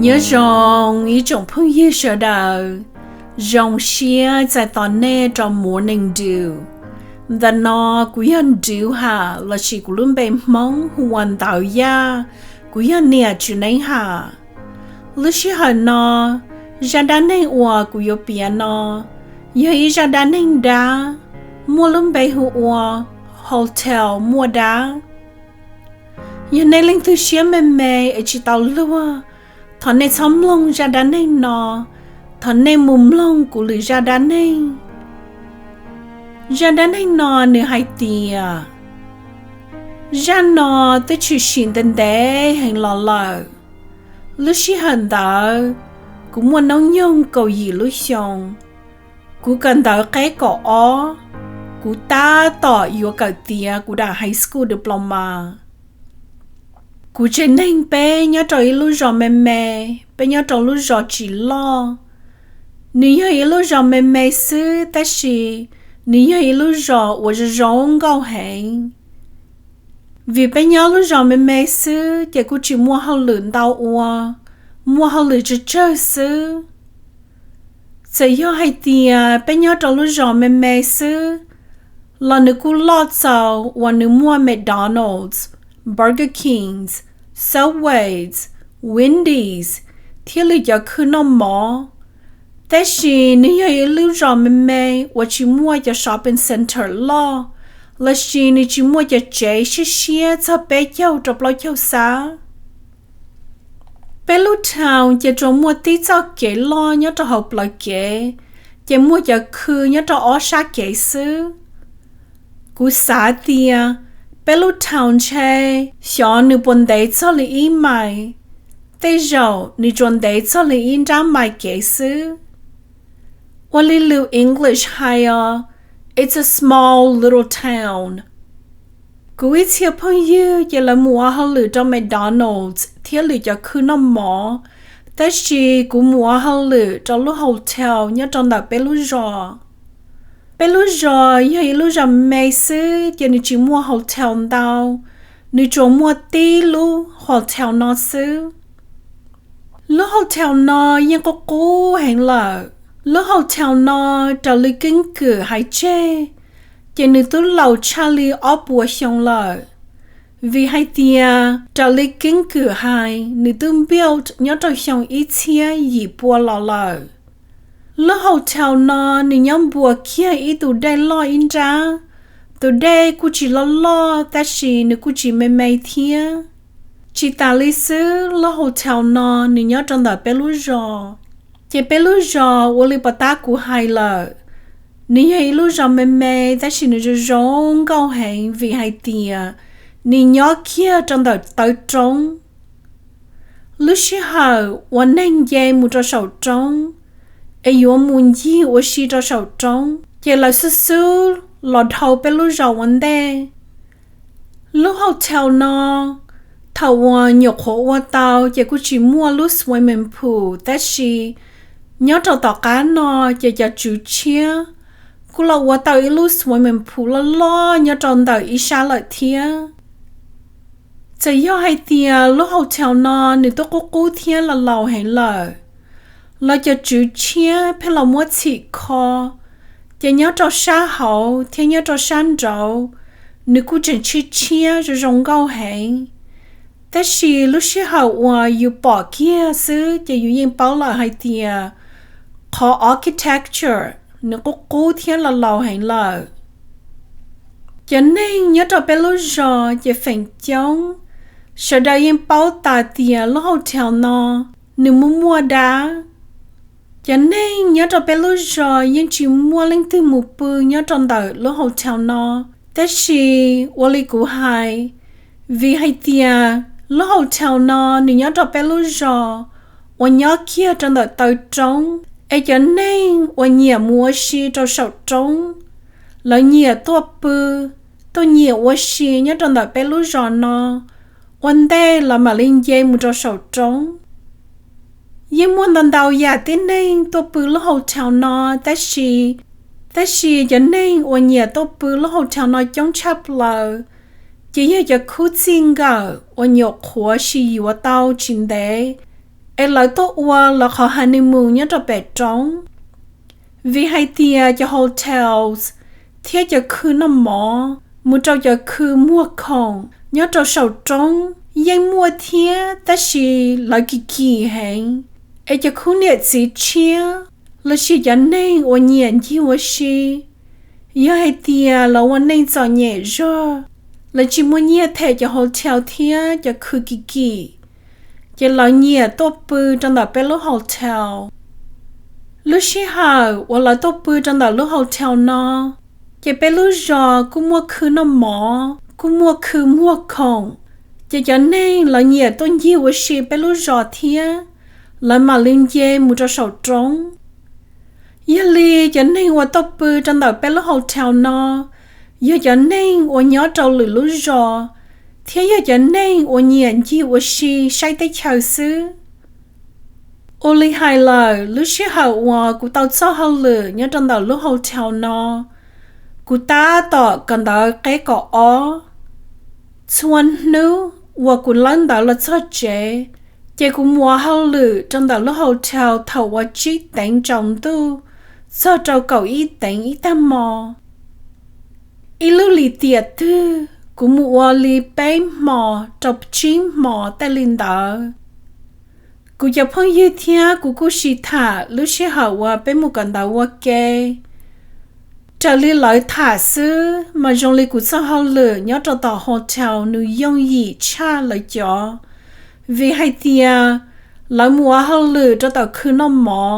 Nyob zoo ib tsoom phooj ywg sawv daws, zoo siab txais tos nej rau Morning Dew. Ntawm no kuv yog Dew Ham lossis kuv lub npe Hmoob hu ua Ntawv Yaj, kuv yog niam Tswv Neeb Ham. Lub sij hawm no, zaj dab neeg uas kuv yuav piav no yog ib zaj dab neeg dab, muaj lub npe hu ua Hotel Muaj Dab. Yog nej leej twg siab me me es tsis tau luag, thov nej txhob mloog zaj dab neeg no, thov nej mus mloog kuv lwm zaj dab neeg. Zaj dab neeg no nws hais tias, zaj no twb tshwm sim ntev ntev heev los lawm. Lub sij hawm ntawd, kuv muaj noob nyoog kaum yim lub xyoo. Kuv kawm ntawv qeb kaum ob, kuv tab tom yuav kawm tiav kuv daim high school diploma. Kuv tsev neeg peb nyob rau ib lub zos me me, peb nyob rau lub zos tsis loj. Nws yog ib lub zos me me xwb tab sis nws yog ib lub zos uas zoo zoo nkauj heev. Vim peb nyob lub zos me me xwb ces kuj tsis muaj hauj lwm ntau ua, muaj hauj lwm tsawg tsawg xwb. Txawm yog hais tias peb nyob rau lub zos me me xwb, los nws kuj loj txaus uas nws muaj McDonald's, Burger Kings, Subways, Wendy's, thiab lwm cov khw noj mov. Tab sis nws yog ib lub zos me me uas tsis muaj cov shopping center loj, lossis nws tsis muaj cov tsev siab siab txog peb caug rau plaub caug xab. Peb lub town ces tsuas muaj tib txoj kev loj nyob rau hauv plawv kev, ces muaj cov khw nyob rau ob sab kev xwb. Kuv xav tias peb lub town ntshe xyov nws puas ntev txog li ib mais, tej zaum nws tsuas ntev txog li ib nrab mais kev xwb. Ua li lus English hais os, it's a small little town. Kuv ib txhia phooj ywg ces lawv mus ua hauj lwm rau McDonald's thiab lwm cov khw noj mov, tab sis kuv mus ua hauj lwm rau lub hotel nyob rau ntawm peb lub zos. Peb lub zos yog ib lub zos me xwb ces nws tsis muaj hotel ntau, nws tsuas muaj tib lub hotel no xwb. Lub hotel no yeej qub qub heev lawm. Lub hotel no raws li keeb kwm hais tseg, ces nws twb laus tshaj li ob puas xyoo lawm. Vim hais tias raws li keeb kwm hais nws twb built nyob rau xyoo ib txhiab yim pua los lawm. Lub hotel no nws nyob npuas kiag ib tus dej loj ib nrab. Tus dej kuj tsis loj loj tab sis nws kuj tsis me me thiab. Tsis tas li xwb, lub hotel no nws nyob rau ntawm peb lub zos, ces peb lub zos ua li puas tab kuv hais lawm, nws yog ib lub zos me me tab sis nws zoo zoo nkauj heev vim hais tias nws nyob kiag rau ntawm taw roob. Lub sij hawm uas neeg nce mus rau saum roob es yuav mus ncig ua si rau saum roob ces lawv xub xub los dhau peb lub zos ua ntej. Lub hotel no, thaum uas nyuam qhuav ua tau ces kuj tsis muaj lub swimming pool tab sis nyob rau tom qab no ces cov tswv tshiab kuj los ua tau ib lub swimming pool loj loj nyob rau ntawm ib sab lawm thiab. Txawm yog hais tias lub hotel no nws twb qub qub thiab los laus heev lawm, los cov tswv tshiab pheej los muab txhim kho, ces nyob rau sab hauv thiab nyob rau sab nraud nws kuj tseem tshiab tshiab zoo zoo nkauj heev. Tab sis lub sij hawm uas yus pom kiag xwb ces yus yeej paub lawm hais tias qhov architecture nws qub qub thiab los laus heev lawm. Cov neeg nyob rau peb lub zos ces feem coob sawv daws yeej paub tas tias lub hotel no nws muaj muaj dab. Cov neeg nyob rau peb lub zos yeej tsis muaj leej twg mus pw nyob rau ntawm lub hotel no. Tab sis ua li kuv hais, vim hais tias lub hotel no nws nyob rau peb lub zos uas nyob kiag rau ntawm taw roob, es cov neeg uas nyiam mus ua si rau saum roob, lawv nyiam tuaj pw, tuaj nyiam ua si nyob rau ntawm peb lub zos no ua ntej lawv mam li nce mus rau saum roob. Yeej muaj ntau ntau yam tib neeg tuaj pw lub hotel no, tab sis, tab sis cov neeg uas nyiam tuaj pw lub hotel no coob tshaj plaws ces yog cov khub txij nkawm uas nyuam qhuav sib yuav tau tsis ntev, es lawv tuaj ua lawv qhov honeymoon nyob rau pem roob. Vim hais tias cov hotels thiab cov khw noj mov mus rau cov khw muag khoom nyob rau saum roob yeej muaj thiab, tab sis lawv kim kim heev, es cov khub niam txiv tshiab lossis cov neeg uas nyiam ncig ua si, yog hais tias lawv ua neej txom nyem zog, lawv tsis muaj nyiaj them cov hotel thiab cov khw kim kim, ces lawv nyiam tuaj pw rau ntawm peb lub hotel. Lub sij hawm uas lawv tuaj pw rau ntawm lub hotel no, ces peb lub zos kuj muaj khw noj mov, kuj muaj khw muag khoom, ces cov neeg lawv nyiam tuaj ncig ua si peb lub zos thiab, lawv mam li nce mus rau saum roob. Yog li cov neeg uas tuaj pw rau ntawm peb lub hotel no yog cov neeg uas nyob rau lwm lub zos, thiab yog cov neeg uas nyiam ncig ua si saib teb chaws xwb. Ua li hais lawm, lub sij hawm uas kuv tau txoj hauj lwm nyob rau ntawm lub hotel no, kuv tab tom kawm ntawv qeb kaum ob. Txhua hnub uas kuv lawb ntawv los txog tsev, ces kuv mus ua hauj lwm rau ntawm lub hotel thaum uas tsib teev tsaus ntuj txog rau kaum ib teev ib tag hmo. Ib lub lim tiam twg kuv mus ua li peb hmo rau tsib hmo tej li ntawd. Kuv cov phooj ywg thiab kuv kuj sib tham lub sij hawm uas peb mus kawm ntawv ua ke. Raws li lawv tham xwb mas zoo li kuv txoj hauj lwm nyob rau tom hotel nws yooj yim tshaj lawv cov, vim hais tias lawv mus ua hauj lwm rau tom khw noj mov,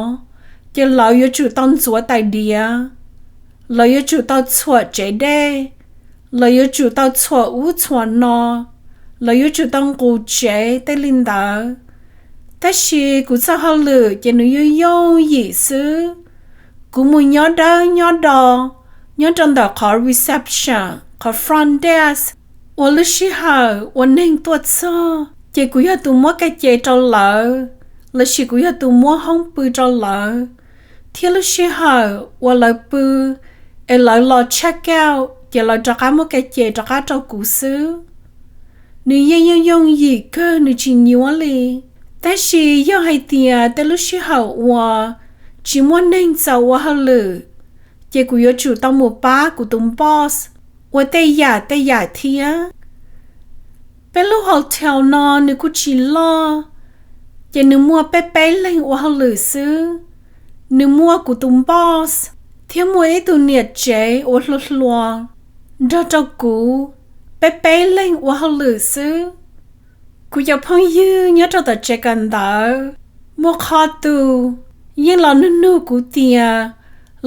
ces lawv yuav tsum tau ntxuav tais diav, lawv yuav tsum tau txhuam tsev dej, lawv yuav tsum tau txhuam ub txhuam no, lawv yuav tsum tau nqus tsev tej li ntawd. Tab sis kuv txoj hauj lwm ces nws yooj yooj yim xwb. Kuv mus nyob dawb nyob do nyob rau ntawm qhov reception, qhov front desk, uas lub sij hawm uas neeg tuaj txog ces kuv yog tus muab ka ce rau lawv, lossis kuv yog tus muab hoob pw rau lawv, thiab lub sij hawm uas lawv pw es lawv los check out ces lawv rov qab muab ka ce rov qab rau kuv xwb. Nws yeej yooj yooj yim kawg, nws tsis nyuab li. Tab sis yog hais tias tej lub sij hawm uas tsis muaj neeg txaus ua hauj lwm, ces kuv yuav tsum tau mus pab kuv tus boss ua tej yam tej yam thiab. Peb lub hotel no nws kuj tsis loj, ces nws muaj peb peb leeg ua hauj lwm xwb. Nws muaj kuv tus boss thiab muaj ib tug niam tsev uas hluas hluas nrog rau kuv, peb peb leeg ua hauj lwm xwb. Kuv cov phooj ywg nyob rau tom tsev kawm ntawv, muaj qhov tus yeej los nug nug kuv tias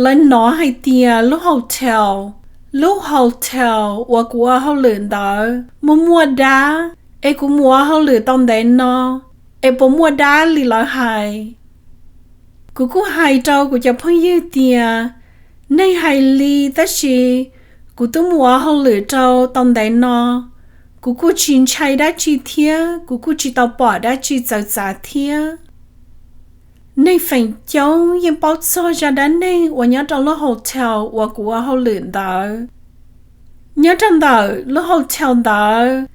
lawv hnov hais tias lub hotel, lub hotel uas kuv ua hauj lwm ntawd muaj muaj dab, es kuv mus ua hauj lwm tau ntev no, es puas muaj dab li lawv hais. Kuv kuj hais rau kuv cov phooj ywg tias neeg hais li, tab sis kuv twb mus ua hauj lwm rau tau ntev no, kuv kuj tsis ntshai dab tsi thiab kuv kuj tsis tau pom dab tsi txawv txav thiab. Neeg feem coob yeej paub txog zaj dab neeg uas nyob rau lub hotel uas kuv ua hauj lwm ntawd. Nyob rau ntawm lub hotel ntawd,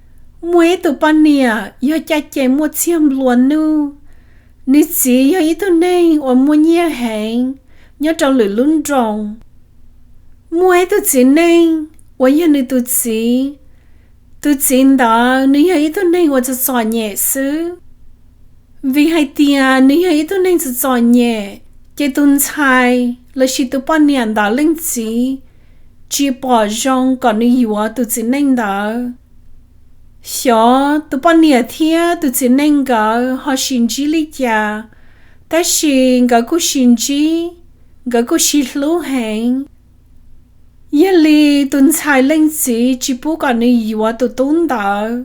muaj ib tug poj niam yog caj ces muaj txiag nplua nuj. Nws txiv yog ib tug neeg uas muaj nyiaj heev nyob rau lwm lub nroog. Muaj ib tug txiv neej uas yog nws tus txiv. Tus txiv ntawd nws yog ib tug neeg uas txom txom nyem xwb. Vim hais tias nws yog ib tug neeg txom txom nyem, ces tus ntxhais lossis tus poj niam ntawd leej txiv tsis pom zoo kom nws yuav tus txiv neej ntawd. Xyov tus poj niam thiab tus txiv neej nkawd ho sib ntsib li cas, tab sis nkawd kuj sib ntsib, nkawd kuj sib hlub heev. Yog li tus ntxhais leej txiv tsis pub kom nws yuav tus tub ntawd.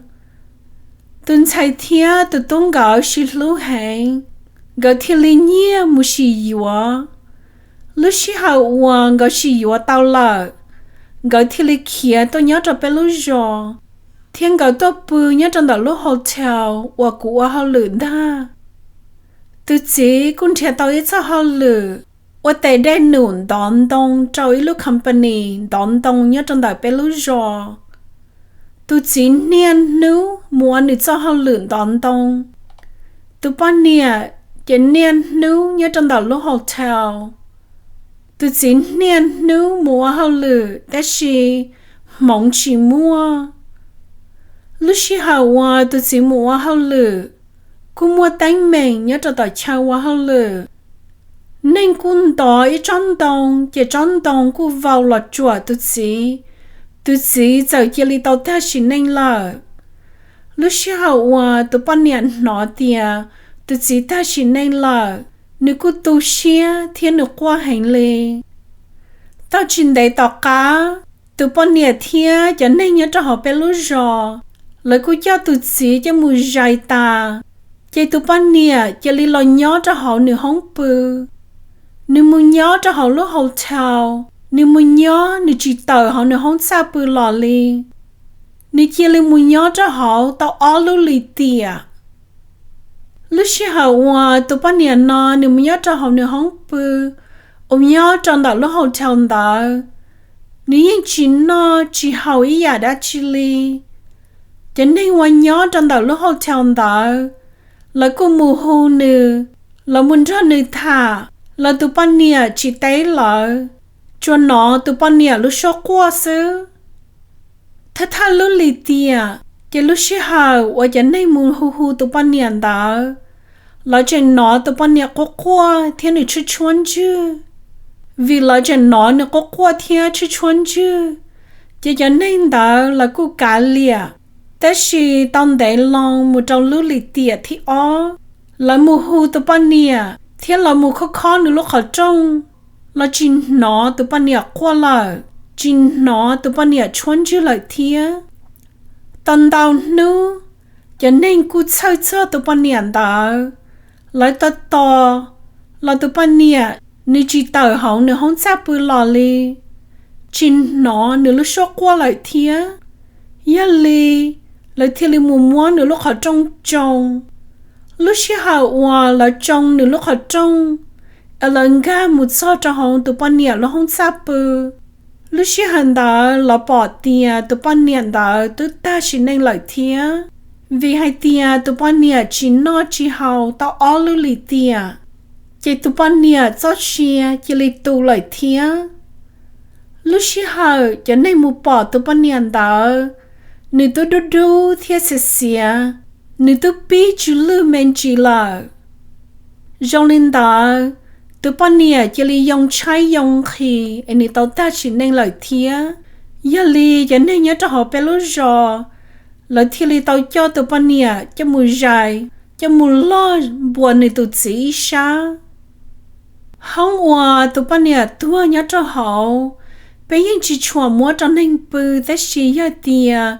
Tus ntxhais thiab tus tub nkawd sib hlub heev, nkawd thiaj li nyiag mus sim yuav. Lub sij hawm uas nkawd sim yuav tau lawm, nkawd thiaj li khiav tuaj nyob rau peb lub zos, thiab nkawd tuaj pw nyob rau ntawm lub hotel uas kuv ua hauj lwm ntag. Tus txiv kuj nrhiav tau ib txoj hauj lwm ua tes dej num ntov ntoo rau ib lub company ntov ntoo nyob rau ntawm peb lub zos. Tus txiv niaj hnub mus ua nws txoj hauj lwm ntov ntoo, Tus poj niam ces niaj hnub nyob rau ntawm lub hotel. Tus txiv niaj hnub mus ua hauj lwm tab sis hmoov tsis muaj. Lub sij hawm uas tus txiv mus ua hauj lwm, kuj muaj teeb meem nyob rau tom chaw ua hauj lwm. Neeg kuj ntov ib tsob ntoo ces tsob ntoo kuj vau los tsuam tus txiv. Tus txiv txawm cia li tau tag sim neej lawm. Lub sij hawm uas tus poj niam hnov tias tus txiv tag sim neej lawm, nws kuj tu siab thiab nws quaj heev li. Tau tsis ntev tom qab, tus poj niam thiab cov neeg nyob rau hauv peb lub zos, lawv kuj coj tus txiv coj mus zais tas, ces tus poj niam cia li los nyob rau hauv nws hoob pw. Nws mus nyob rau hauv lub hotel, nws mus nyob nws tsis tawm hauv nws hoob txaj pw los li. Nws cia li mus nyob rau hauv tau ob lub lim tiam. Lub sij hawm uas tus poj niam no nws mus nyob rau hauv nws hoob pw uas nyob rau ntawm lub hotel ntawd, nws yeej tsis noj tsis haus ib yam dab tsi li. Cov neeg uas nyob rau ntawm lub hotel ntawd, lawv kuj mus hu nws, lawv mus nrog nws tham, los tus poj niam tsis teb lawv, tsuas hnov tus poj niam lub suab quaj xwb. Thawj thawj lub lim tiam, ces lub sij hawm uas cov neeg mus hu hu tus poj niam ntawd, lawv tseem hnov tus poj niam quaj quaj thiab nws tshuab tshuab ntswg. Vim lawv tseem hnov nws quaj quaj thiab tshuab tshuab ntswg, ces cov neeg ntawd lawv kuj kav liam. Tab sis tau ntev loo mus rau lub lim tiam thib ob, lawv mus hu tus poj niam thiab lawv mus khob khob nws lub qhov rooj, los tsis hnov tus poj niam quaj lawm, tsis hnov tus poj niam tshuab ntswg lawm thiab. Tau ntau hnub, cov neeg kuj txhawj txog tus poj niam ntawd. Lawv tos tos, los tus poj niam nws tsis tawm hauv nws hoob txaj pw los li, tsis hnov nws lub suab quaj lawm thiab. Yog li, lawv thiaj li mus muab nws lub qhov rooj tsoo. Lub sij hawm uas lawv tsoo nws lub qhov rooj, es lawv nkag mus txog rau hauv tus poj niam lub hoob txaj pw, lub sij hawm ntawd lawv pom tias tus poj niam ntawd twb tag sim neej lawm thiab. Vim hais tias tus poj niam tsis noj tsis haus tau ob lub lim tiam, ces tus poj niam txoj sia cia li tu lawm thiab. Lub sij hawm cov neeg mus pom tus poj niam ntawd, nws twb dub dub thiab xiav xiav, nws twb pib tsw lwj me ntsis lawm. Zoo li ntawd, tus poj niam cia li yoo tshaib yoo nqhis es nws tau tag sim neej lawm thiab. Yog li cov neeg nyob rau hauv peb lub zos, lawv thiaj li tau coj tus poj niam coj mus zais, coj mus loj npuas nws tus txiv ib sab. Hoob uas tus poj niam tuag nyob rau hauv, peb yeej tsis tshua muab rau neeg pw, tab sis yog tias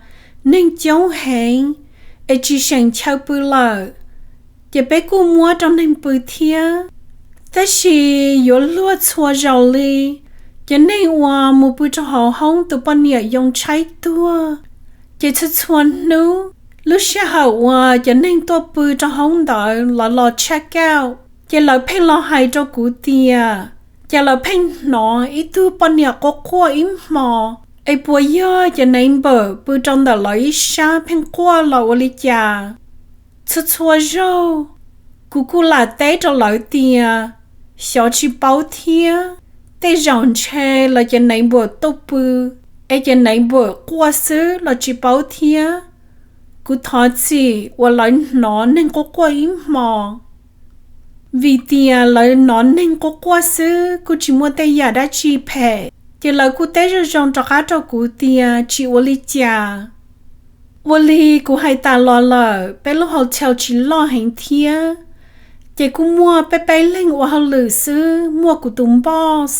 neeg coob heev es tsis seem chaw pw lawm, ces peb kuj muab rau neeg pw thiab. Tab sis yuav luag txhua zaus li, cov neeg uas mus pw rau hauv hoob tus poj niam yoo tshaib tuag, ces txhua txhua hnub, lub sij hawm uas cov neeg tuaj pw rau hoob ntawd lawv los tshaj kauj, ces lawv pheej los hais rau kuv tias, ces lawv pheej hnov ib tug poj niam quaj quaj ib hmos, es puas yog cov neighbor pw rau ntawm lawv ib sab pheej quaj los ua li cas. Txhua txhua zaug, kuv kuj lam teb rau lawv tias, xyov tsis paub thiab, tej zaum ntshe lawv cov neighbor tuaj pw, es cov neighbor quaj xwb los tsis paub thiab. Kuv thov txim uas lawv hnov neeg quaj quaj ib hmos. Vim tias lawv hnov neeg quaj quaj xwb kuj tsis muaj tej yam dab tsi phem, ces lawv kuj teb zoo zoo rov qab rau kuv tias tsis ua li cas. Ua li kuv hais tas los lawm, peb lub hotel tsis loj heev thiab, ces kuj muaj peb peb leeg ua hauj lwm xwb, muaj kuv tus boss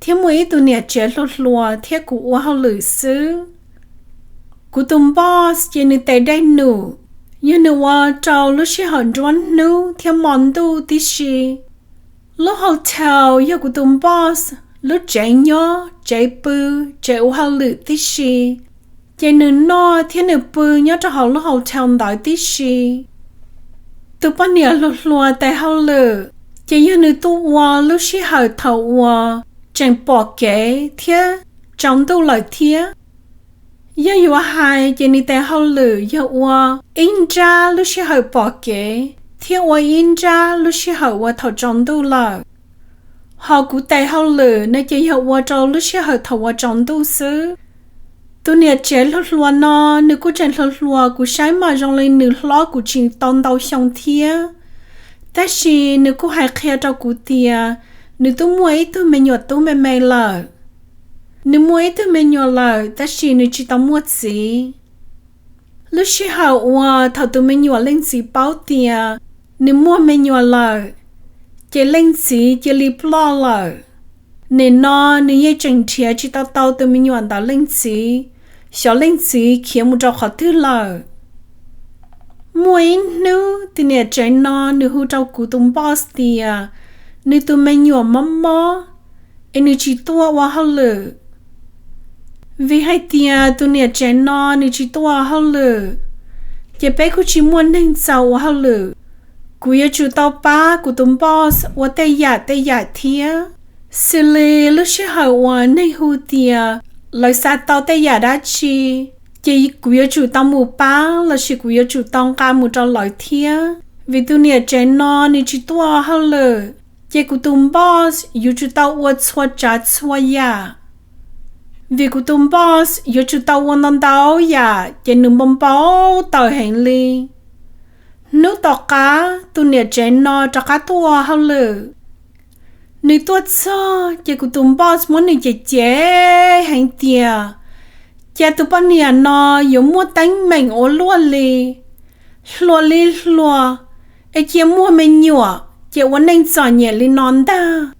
thiab muaj ib tug niam tsev hluas hluas thiab kuv ua hauj lwm xwb. Kuv tus boss ces nws tes dej num, yog nws ua rau lub sij hawm nruab hnub thiab hmo ntuj tib si. Lub hotel yog kuv tus boss lub tsev nyob, tsev pw, tsev ua hauj lwm tib si, ces nws noj thiab nws pw nyob rau hauv lub hotel ntawd tib si. Tus poj niam hluas hluas tes hauj lwm, ces yog nws tuaj ua lub sij hawm thaum uas tseem pom kev thiab tsaus ntuj lawm thiab. Yog yuav hais ces nws tes hauj lwm yog ua ib nrab lub sij hawm pom kev, thiab ua ib nrab lub sij hawm uas thaum tsaus ntuj lawm. Hos kuv tes hauj lwm no ces yog ua rau lub sij hawm thaum uas tsaus ntuj xwb. Tus niam tsev hluas hluas no, nws kuj tseem hluas hluas, kuv saib mas zoo li nws hlob kuv tsis tau ntau xyoo thiab. Tab sis nws kuj hais qhia rau kuv tias nws twb muaj ib tug me nyuam tub me me lawm. Nws muaj ib tug me nyuam lawm tab sis nws tsis tau muaj txiv. Lub sij hawm uas thaum tus me nyuam leej txiv paub tias nws muaj me nyuam lawm, ces leej txiv cia li ploj lawm. Nim no nws yeej tseem nrhiav tsis tau tau tus me nyuam ntawd leej txiv, xyov leej txiv khiav mus rau qhov twg lawm. Muaj ib hnub tus niam tsev no nws hu rau kuv tus npoj tias nws tus me nyuam mob mob, es nws tsis tuaj ua hauj lwm. Vim hais tias tus niam tsev no nws tsis tuaj ua hauj lwm, ces peb kuj tsis muaj neeg txaus ua hauj lwm. Kuv yuav tsum tau pab kuv tus npoj ua tej yam tej yam thiab. Xws li lub sij hawm uas neeg hu tias lawv xav tau tej yam dab tsi, ces kuv yuav tsum tau mus pab lossis kuv yuav tsum tau nqa mus rau lawv thiab. Vim tus niam tsev no nws tsis tuaj ua hauj lwm, ces kuv tus npoj yuav tsum tau ua txhua tsav txhua yam. Vim kuv tus npoj yuav tsum tau ua ntau ntau yam, ces nws npau npau taws heev li. Hnub tom qab tus niam tsev no rov qab tuaj ua hauj lwm. Nws tuaj txog ces kuv tus npoj muab nws cem cem heev tias, cas tus poj niam no yuav muaj teeb meem ua luaj li, hluas li hluas, es cia muaj me nyuam ces ua neej txom nyem li no ntag.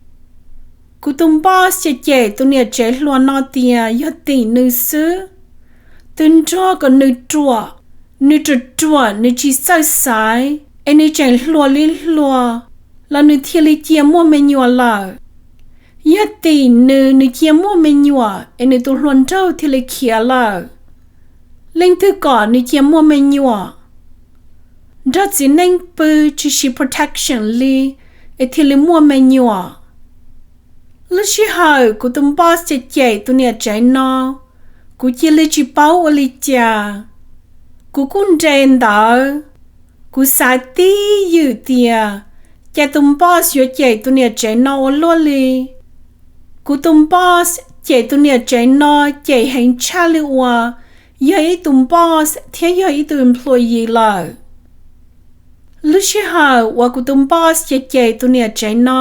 Kuv tus npoj cem cem tus niam tsev hluas no tias yog tim nws xwb, twb nrog kom nws ruam, nws ruam ruam nws tsis txawj xaiv es nws tseem hluas li hluas, los nws thiaj li cia muaj me nyuam lawm. Yog tim nws, nws cia muaj me nyuam es nws tus hluas nraug thiaj li khiav lawm. Leej twg kom nws cia muaj me nyuam? Nrog txiv neej pw tsis siv protection li es thiaj li muaj me nyuam. Lub sij hawm kuv tus npoj cem cem tus niam tsev no, kuv cia li tsis paub ua li cas. Kuv kuj nres ntawd, kuv xav tib ywm tias, cas tus npoj yuav cem tus niam tsev no ua luaj li. Kuv tus npoj cem tus niam tsev no cem heev tshaj li uas yog ib tus npoj thiab yog ib tus employee lawm. Lub sij hawm uas kuv tus npoj cem cem tus niam tsev no,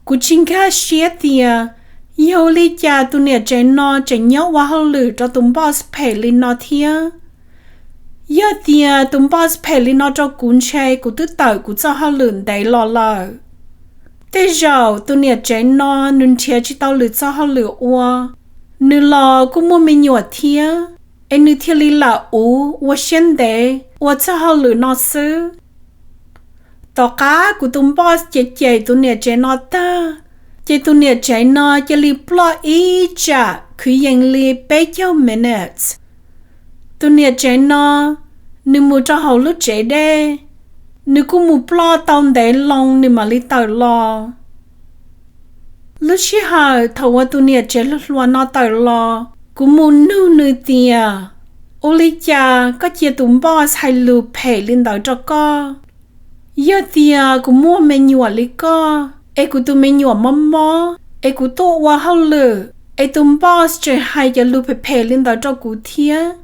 kuv tsis nkag siab tias yog ua li cas tus niam tsev no tseem nyob ua hauj lwm rau tus npoj phem li no thiab. Yog tias tus npoj phem li no rau kuv ntshe kuv twb tawm kuv txoj hauj lwm ntev los lawm. Tej zaum tus niam tsev no nws nrhiav tsis tau lwm txoj hauj lwm ua, nws los kuj muaj me nyuam thiab, es nws thiaj li lam uv ua siab ntev ua txoj hauj lwm no xwb. Tom qab kuv tus npoj cem cem tus niam tsev no tag, ces tus niam tsev no cia li ploj ib tsam kwv yees li peb caug minutes. Tus niam tsev no, nws mus rau hauv lub tsev dej, nws kuj mus ploj tau ntev loo nws mam li tawm los. Lub sij hawm thaum uas tus niam tsev hluas hluas no tawm los, kuv mus nug nws tias, ua li cas koj cia tus npoj hais lus phem li ntawd rau koj? Yog tias kuv muaj me nyuam li koj, es kuv tus me nyuam mob mob, es kuv tuaj ua hauj lwm, es tus npoj tseem hais cov lus phem phem li ntawd rau kuv thiab,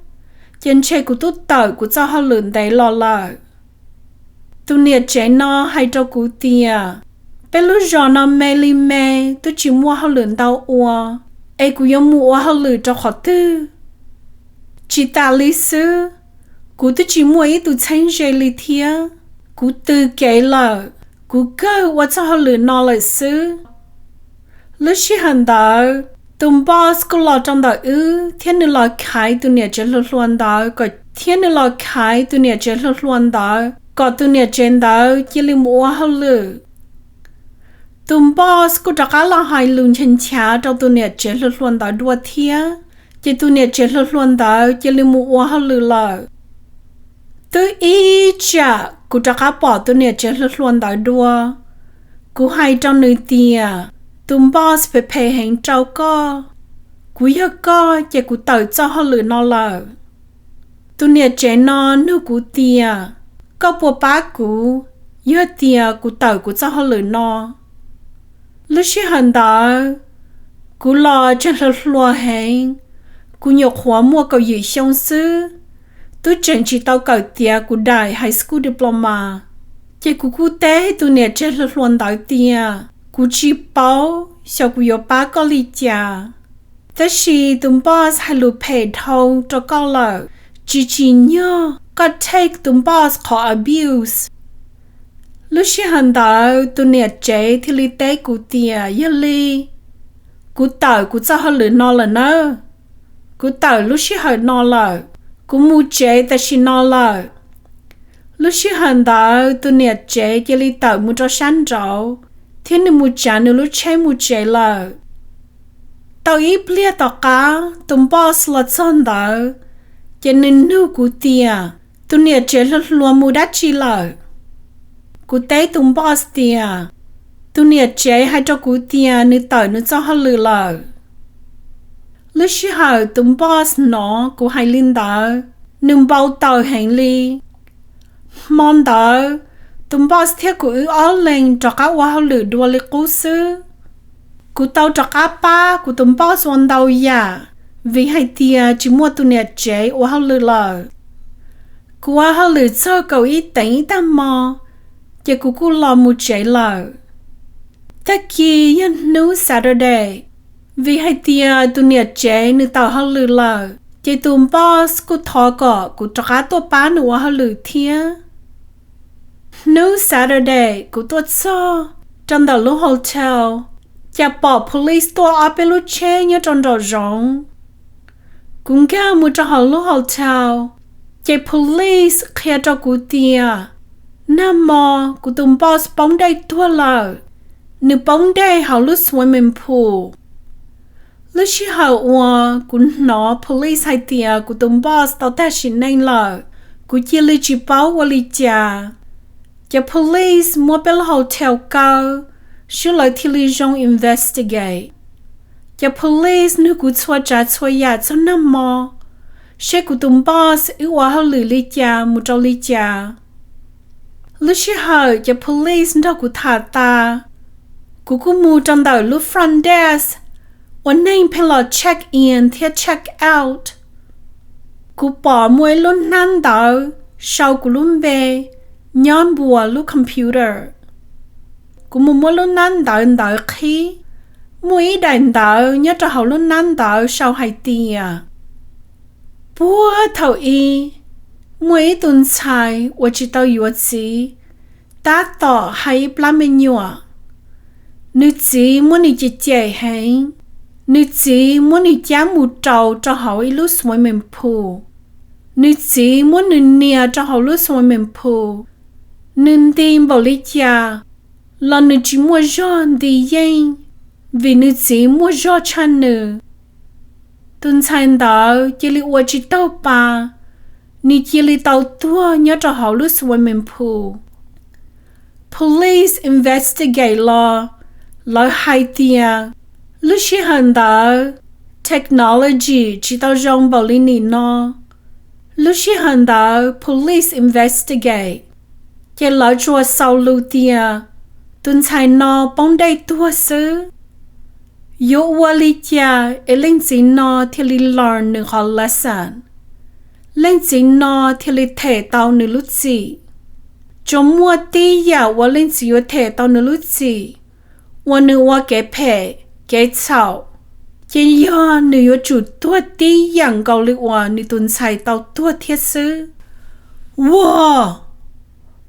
ces ntshe kuv twb tawm kuv txoj hauj lwm ntev los lawm. Tus niam tsev no hais rau kuv tias, peb lub zos no me li me, twb tsis muaj hauj lwm ntau ua, es kuv yuav mus ua hauj lwm rau qhov twg? Tsis tas li xwb, kuv twb tsis muaj ib tug txheeb ze li thiab. Kuv tw kev lawm, kuv kawg ua txoj hauj lwm no lawm xwb. Lub sij hawm ntawd, tus npoj kuj los rau ntawm wb thiab nws los khaiv tus niam tsev hluas hluas ntawd kom, thiab nws los khaiv tus niam tsev hluas hluas ntawd kom tus niam tsev ntawd cia li mus ua hauj lwm. Tus npoj kuj rov qab los hais lus nchav nchav rau tus niam tsev hluas hluas ntawd dua thiab, ces tus niam tsev hluas hluas ntawd cia li mus ua hauj lwm lawm. Twb ib tsam kuv rov qab pom tus niam tsev hluas hluas ntawd dua, kuv hais rau nws tias, tus npoj phem phem heev rau koj, kuv yog koj ces kuv tawm txoj hauj lwm no lawm. Tus niam tsev no nug kuv tias, Koj puas pab kuv yog tias kuv tawm kuv txoj hauj lwm no? Lub sij hawm ntawd kuv los tseem hluas hluas heev, kuv nyuam qhuav muaj kaum yim xyoo xwb, twb tseem tsis tau kawm tiav kuv daim high school diploma. Ces kuv kuj teb tus niam tsev hluas hluas ntawd tias kuv tsis paub xyov kuv yuav pab koj li cas. Tab sis tus boss hais lus phem dhau rau koj lawm, tsis tsim nyog koj take tus boss qhov abuse. Lub sij hawm ntawd tus niam tsev thiaj li teb kuv tias, yog li kuv tawm kuv txoj hauj lwm no lawm nawb. Kuv tawm lub sij hawm no lawm, kuv mus tsev tam sim no lawm. Lub sij hawm ntawd tus niam tsev cia li tawm mus rau sab nraud thiab nws mus tsav nws lub tsheb mus tsev lawm. Tau ib pliag tom qab tus boss los txog ntawd, ces nws nug kuv tias, tus niam tsev hluas hluas mus dab tsi lawm? Kuv teb tus boss tias, tus niam tsev hais rau kuv tias nws tawm nws txoj hauj lwm lawm. Lub sij hawm tus boss hnov kuv hais li ntawd, nws npau taws heev li. Hmo ntawd tus boss thiab kuv wb ob leeg rov qab ua hauj lwm dua li qub xwb. Kuv tau rov qab pab kuv tus boss ua ntau yam, vim hais tias tsis muaj tus niam tsev ua hauj lwm lawm. Kuv ua hauj lwm txog kaum ib teev ib tag hmo, ces kuv kuj los mus tsev lawm. Tag kis yog hnub Saturday, vim hais tias tus niam tsev nws tawm hauj lwm lawm, ces tus boss kuj thov kom kuv rov qab tuaj pab nws ua hauj lwm thiab. Hnub Saturday kuv tuaj txog rau ntawm lub hotel, cas pom police tuaj ob peb lub tsheb nyob rau nraum zoov. Kuv nkag mus rau hauv lub hotel, ces police qhia rau kuv tias, nag hmo kuv tus boss poob dej tuag lawm, nws poob dej hauv lub swimming pool. Lub sij hawm uas kuv hnov police hais tias kuv tus boss tau tag sim neej lawm, kuv cia li tsis paub ua li cas. Ces police muab peb lub hotel kaw, seb lawv thiaj li zoo investigate. Ces police nug kuv txhua tsav txhua yam txog nag hmo, seb kuv tus boss wb ua hauj lwm li cas mus rau li cas. Lub sij hawm ces police nrog kuv tham tas, kuv kuj mus rau ntawm lub front desk, ua neeg pheej los check in thiab check out. Kuv pom muaj ib lub hnab ntawv sau kuv lub npe nyob npuas lub computer. Kuv mus muab lub hnab ntawv ntawd qhib, muaj ib daim ntawv nyob rau hauv lub hnab ntawv sau hais tias, puag thaum ub, muaj ib tug ntxhais uas tsis tau yuav txiv, tab tom hais ib plab me nyuam. Nws txiv muab nws cem cem heev, nws txiv muab nws cab mus rau rau hauv ib lub swimming pool. Nws txiv muab nws nias rau hauv lub swimming pool. Nws nti npaum li cas los nws tsis muaj zog nti yeej, vim nws txiv muaj zog tshaj nws. Tus ntxhais ntawd cia li ua tsis taug pa, nws cia li tau tuag nyob rau hauv lub swimming pool. Police investigate los, lawv hais tias lub sij hawm ntawd technology tsis tau zoo npaum li nim no. Lub sij hawm ntawd police investigate, ces lawv tsuas xaus lus tias tus ntxhais no poob dej tuag xwb. Yuav ua li cas es leej txiv no thiaj li learn nws qhov lesson, leej txiv no thiaj li them tau nws lub txim. Tsuas muaj tib yam uas leej txiv yuav them tau nws lub txim, uas nws ua kev phem kev txhaum, ces yog nws yuav tsum tuag tib yam nkaus li uas nws tus ntxhais tau tuag thiab xwb. Ua,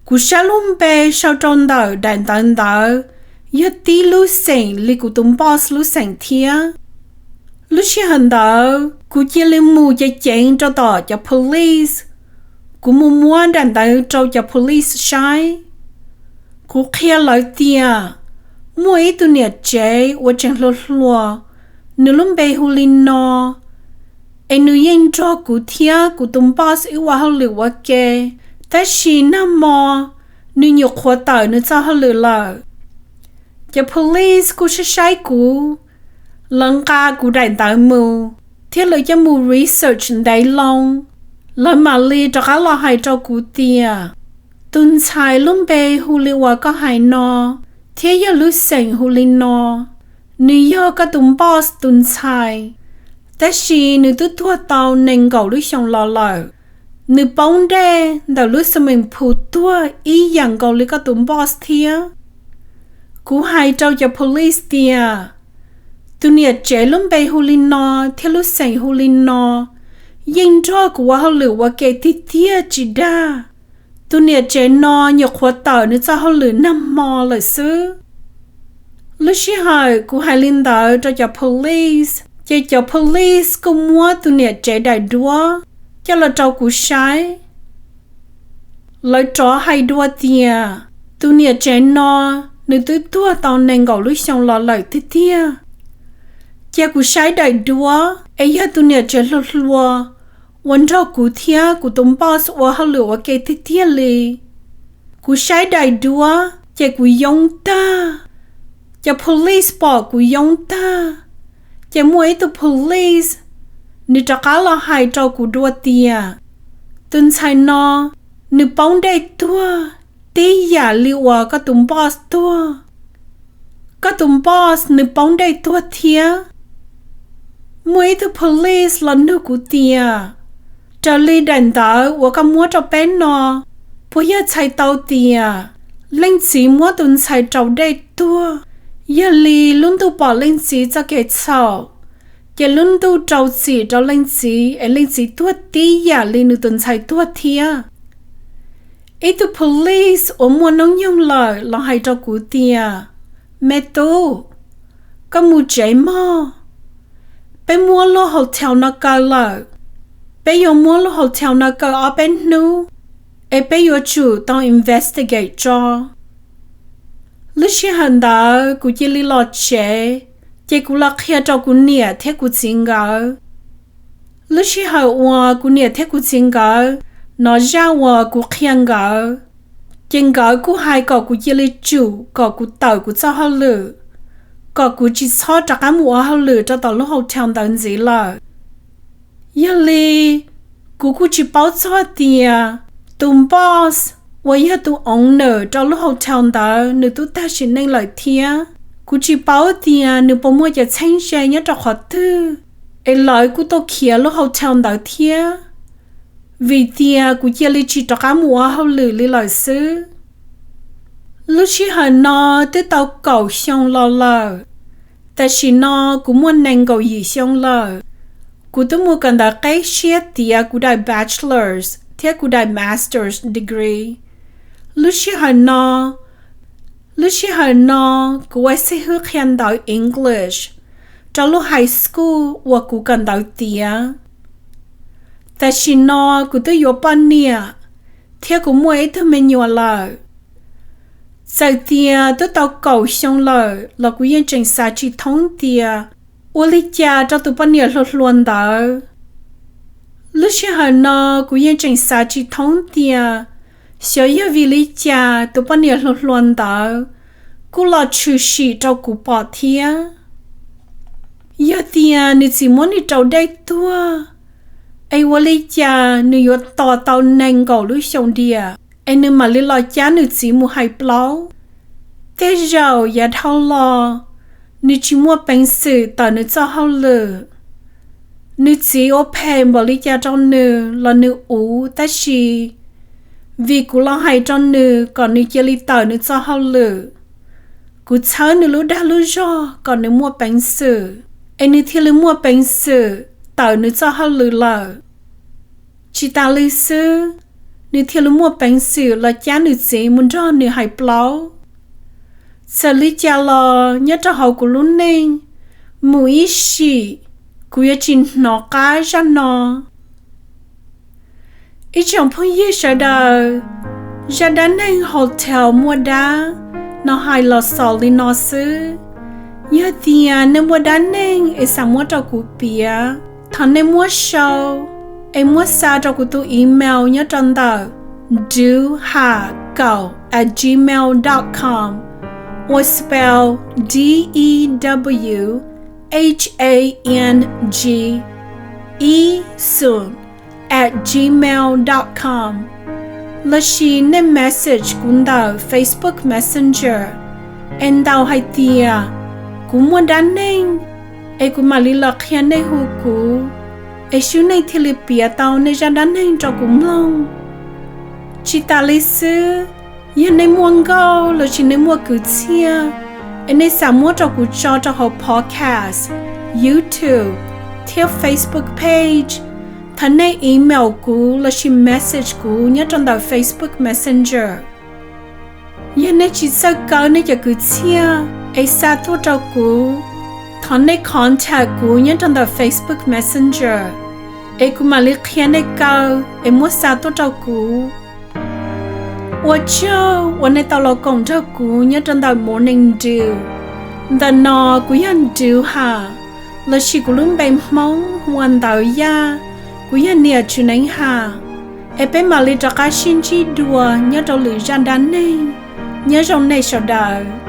kuv saib lub npe sau rau ntawm daim ntawv ntawd yog tib lub xeem li kuv tus boss lub xeem thiab. Lub sij hawm ntawd kuv cia li mus ceev ceev rau tom cov police. Kuv mus muab daim ntawv rau cov police saib. Kuv qhia lawv tias muaj ib tug niam tsev uas tseem hluas hluas, nws lub npe hu li no, es nws yeej nrog kuv thiab kuv tus boss wb ua hauj lwm ua ke, tab sis nag hmo nws nyuam qhuav tawm nws txoj hauj lwm lawm. Cov police kuj saib saib kuv, lawv nqa kuv daim ntawv mus, thiab lawv coj mus research ntev loo, lawv mam li rov qab los hais rau kuv tias Tus ntxhais lub npe hu li uas koj hais no, thiab yog lub xeem hu li no. Nws yog koj tus npos tus ntxhais, tab sis nws twb tuag tau nees nkaum lub xyoo los lawm. Nws poob dej ntawm lub xwm meem phu tuag ib yam nkaus li koj tus npos thiab. Kuv hais rau cov police tias tus niam tsev lub npe hu li no thiab lub xeem hu li no yeej nrog kuv ua hauj lwm ua ke tiag tiag tsis dag. Tus niam tsev no nyuam qhuav tawm nws txoj hauj lwm nag hmo lawm xwb. Lub sij hawm kuv hais li ntawd rau cov police, ces cov police kuj muab tus niam tsev daim duab coj los rau kuv saib. Lawv rov hais dua tias tus niam tsev no nws twb tuag tau nees nkaum lub xyoo los lawm tiag tiag. Ces kuv saib daim duab es yog tus niam tsev hluas hluas uas nrog kuv thiab kuv tus npos ua hauj lwm ua ke tiag tiag li. Kuv saib daim duab ces kuv yoob tag. Cov police pom kuv yoob tag, ces muaj ib tug police nws rov qab los hais rau kuv dua tias tus ntxhais no nws poob dej tuag tib yam li uas koj tus npos tuag. Koj tus npos nws poob dej tuag thiab. Muaj ib tug police los nug kuv tias raws li daim ntawv uas koj muab rau peb no, puas yog txhais tau tias leej txiv muab tus ntxhais raus dej tuag? Yog li lub ntuj pom leej txiv txoj kev txhaum, ces lub ntuj rau txim rau leej txiv es leej txiv tuag tib yam li nws tus ntxhais tuag thiab. Ib tug police uas muaj hnub nyoog lawm los hais rau kuv tias me tub, koj mus tsev mog. Peb muab lub hotel no kaw lawm. Peb yuav muab lub hotel no kaw ob peb hnub, es peb yuav tsum tau investigate tso. Lub sij hawm ntawd kuv cia li los tsev, ces kuv los qhia rau kuv niam thiab kuv txiv nkawd. Lub sij hawm uas kuv niam thiab kuv txiv nkawd hnov zaj uas kuv qhia nkawd, ces nkawd kuj hais kom kuv cia li tsum kom kuv tawm kuv txoj hauj lwm, kom kuv tsis txhob rov qab mus ua hauj lwm rau tom lub hotel ntawd ntxiv lawm. Yog li kuv kuj tsis paub txog tias tus npos uas yog tus owner rau lub hotel ntawd nws twb tag sim neej lawm thiab. Kuv tsis paub tias nws puas muaj cov txheeb ze nyob rau qhov twg, es lawv kuj tuaj khiav lub hotel ntawd thiab, vim tias kuv cia li tsis rov qab mus ua hauj lwm li lawm xwb. Lub sij hawm no twb tau kaum xyoo los lawm. Tam sim no kuv muaj nees nkaum yim xyoo lawm. Kuv twb mus kawm ntawv qib siab tiav kuv daim bachelor's thiab kuv daim master's degree. Lub sij hawm no, lub sij hawm no kuv ua xib hwb qhia ntawv English rau lub high school uas kuv kawm ntawv tiav. Tam sim no kuv twb yuav poj niam thiab kuv muaj ib tug me nyuam lawm. Txawm tias twb tau kaum xyoo lawm los kuv yeej tseem xav tsis thoob tias ua li cas rau tus poj niam hluas hluas ntawd. Lub sij hawm no kuv yeej tseem xav tsis thoob tias xyov yog vim li cas tus poj niam hluas hluas ntawd kuj los tshwm sim rau kuv pom thiab. Yog tias nws txiv muab nws raus dej tuag, es ua li cas nws yuav tos tau nees nkaum lub xyoo diam es nws mam li los cab nws txiv mus hais plaub? Tej zaum yav dhau los nws tsis muaj peev xwm tawm nws txoj hauj lwm. Nws txiv ua phem npaum li cas rau nws los nws uv, tab sis vim kuv los hais rau nws kom nws cia li tawm nws txoj hauj lwm, kuv txhawb nws lub dag lub zog kom nws muaj peev xwm, es nws thiaj li muaj peev xwm tawm nws txoj hauj lwm lawm. Tsis tas li xwb, nws thiaj li muaj peev xwm los cab nws txiv mus nrog nws hais plaub. Txawm li cas los nyob rau hauv kuv lub neej, mus ib sim kuv yuav tsis hnov qab zaj no. Ib tsoom phooj ywg sawv daws, zaj dab neeg hotel muaj dab no hais los xaus li no xwb. Yog tias nej muaj dab neeg es xav muab rau kuv piav, thov nej muab sau es muab xa rau kuv tus email nyob rau ntawm dwham kaum at gmail dot com, uas spell D E W H A N G ib xoom at gmail dot com. Lossis nej message kuv ntawm Facebook Messenger es ntaus hais tias, kuv muaj dab neeg es kuv mam li los qhia nej, hu kuv, es sub neej thiaj li piav tau nej zaj dab neeg rau kuv mloog. Tsis tas li xwb, yog nej muaj nkauj lossis nej muaj kwv txhiaj es nej xav muab rau kuv tso rau hauv podcast, YouTube thiab Facebook page, thov nej email kuv lossis message kuv nyob rau ntawm Facebook Messenger. Yog nej tsis txawj kaw nej cov kwv txhiaj es xa tuaj rau kuv, thov nej contact kuv nyob rau ntawm Facebook Messenger, es kuv mam li qhia nej kaw es muab xa tuaj rau kuv. Ua tsaug uas nej tau los koom nrog kuv nyob rau ntawm Morning Dew. Ntawm no kuv yog Dew Ham, lossis kuv lub npe Hmoob hu ua Ntawv Yaj, kuv yog niam Tswv Neeb Ham, es peb mam li rov qab sib ntsib dua nyob rau lwm zaj dab neeg. Nyob zoo nej sawv daws.